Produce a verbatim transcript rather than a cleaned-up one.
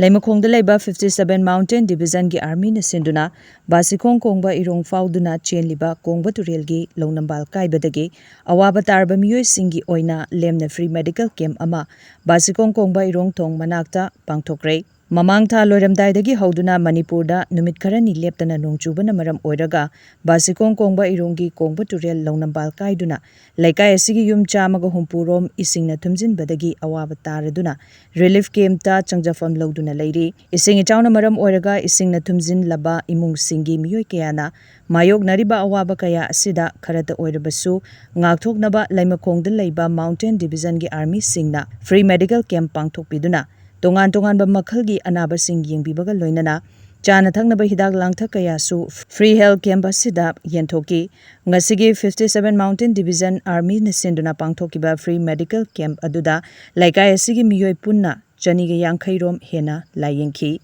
ꯂꯩꯃꯈꯣꯡꯗ ꯂꯩꯕ fifty seven Mountain Divisionꯒꯤ Armyꯅ ꯁꯤꯟꯗꯨꯅ ꯕꯥꯁꯤꯈꯣꯡ ꯀꯣꯡꯕ ꯏꯔꯣꯡ ꯐꯥꯎꯗꯨꯅ ꯆꯦꯜꯂꯤꯕ ꯀꯣꯡꯕ ꯇꯨꯔꯦꯜꯒꯤ ꯂꯧꯅꯝꯕꯥꯜ ꯀꯥꯏꯕꯗꯒꯤ ꯑꯋꯥꯕ ꯇꯥꯔꯕ ꯃꯤꯑꯣꯏꯁꯤꯡꯒꯤ ꯑꯣꯏꯅ ꯂꯦꯝꯅ free medical camp ꯑꯃ ꯕꯥꯁꯤꯈꯣꯡ ꯀꯣꯡꯕ ꯏꯔꯣꯡ ꯊꯣꯡ ꯃꯅꯥꯛꯇ ꯄꯥꯡꯊꯣꯛꯈ꯭ꯔꯦ꯫ ꯃꯃꯥꯡ ꯊꯥ ꯂꯣꯏꯔꯝꯗꯥꯏꯗꯒꯤ ꯍꯧꯗꯨꯅ ꯃꯅꯤꯄꯨꯔꯗ ꯅꯨꯃꯤꯠ ꯈꯔꯅꯤ ꯂꯦꯞꯇꯅ ꯅꯣꯡ ꯆꯨꯕꯅ ꯃꯔꯝ ꯑꯣꯏꯔꯒ ꯕꯥꯁꯤꯈꯣꯡ ꯀꯣꯡꯕ ꯏꯔꯣꯡꯒꯤ ꯀꯣꯡꯕ ꯇꯨꯔꯦꯜ ꯂꯧꯅꯝꯕꯥꯜ ꯀꯥꯏꯗꯨꯅ ꯂꯩꯀꯥꯏ ꯑꯁꯤꯒꯤ ꯌꯨꯝ ꯆꯥꯝꯃꯒ ꯍꯨꯝꯐꯨ ꯔꯣꯝ ꯏꯁꯤꯡꯅ ꯊꯨꯝꯖꯤꯟꯕꯗꯒꯤ ꯑꯋꯥꯕ ꯇꯥꯔꯗꯨꯅ relief campꯇ ꯆꯪꯖꯐꯝ ꯂꯧꯗꯨꯅ ꯂꯩꯔꯤ꯫ ꯏꯁꯤꯡ ꯏꯆꯥꯎꯅ ꯃꯔꯝ ꯑꯣꯏꯔꯒ ꯏꯁꯤꯡꯅ ꯊꯨꯝꯖꯤꯜꯂꯕ ꯏꯃꯨꯡꯁꯤꯡꯒꯤ ꯃꯤꯑꯣꯏ ꯀꯌꯥꯅ ꯃꯥꯌꯣꯛꯅꯔꯤꯕ ꯑꯋꯥꯕ ꯀꯌꯥ ꯑꯁꯤꯗ ꯈꯔꯇ ꯑꯣꯏꯔꯕꯁꯨ ꯉꯥꯛꯊꯣꯛꯅꯕ ꯂꯩꯃꯈꯣꯡꯗ ꯂꯩꯕ Mountain Divisionꯒꯤ Armyꯁꯤꯡꯅ free medical camp ꯄꯥꯡꯊꯣꯛꯄꯤꯗꯨꯅ ꯇꯣꯉꯥꯟ ꯇꯣꯉꯥꯟꯕ ꯃꯈꯜꯒꯤ ꯑꯅꯥꯕꯁꯤꯡ ꯌꯦꯡꯕꯤꯕꯒ ꯂꯣꯏꯅꯅ ꯆꯥꯅ ꯊꯛꯅꯕ ꯍꯤꯗꯥꯛ ꯂꯥꯡꯊꯛ ꯀꯌꯥꯁꯨ free health camp ꯑꯁꯤꯗ ꯌꯦꯟꯊꯣꯛꯈꯤ꯫ ꯉꯁꯤꯒꯤ fifty seven Mountain Division Armyꯅ ꯁꯤꯟꯗꯨꯅ ꯄꯥꯡꯊꯣꯛꯈꯤꯕ free medical camp ꯑꯗꯨꯗ ꯂꯩꯀꯥꯏ ꯑꯁꯤꯒꯤ ꯃꯤꯑꯣꯏ ꯄꯨꯟꯅ ꯆꯅꯤꯒ ꯌꯥꯡꯈꯩ ꯔꯣꯝ ꯍꯦꯟꯅ ꯂꯥꯌꯦꯡꯈꯤ꯫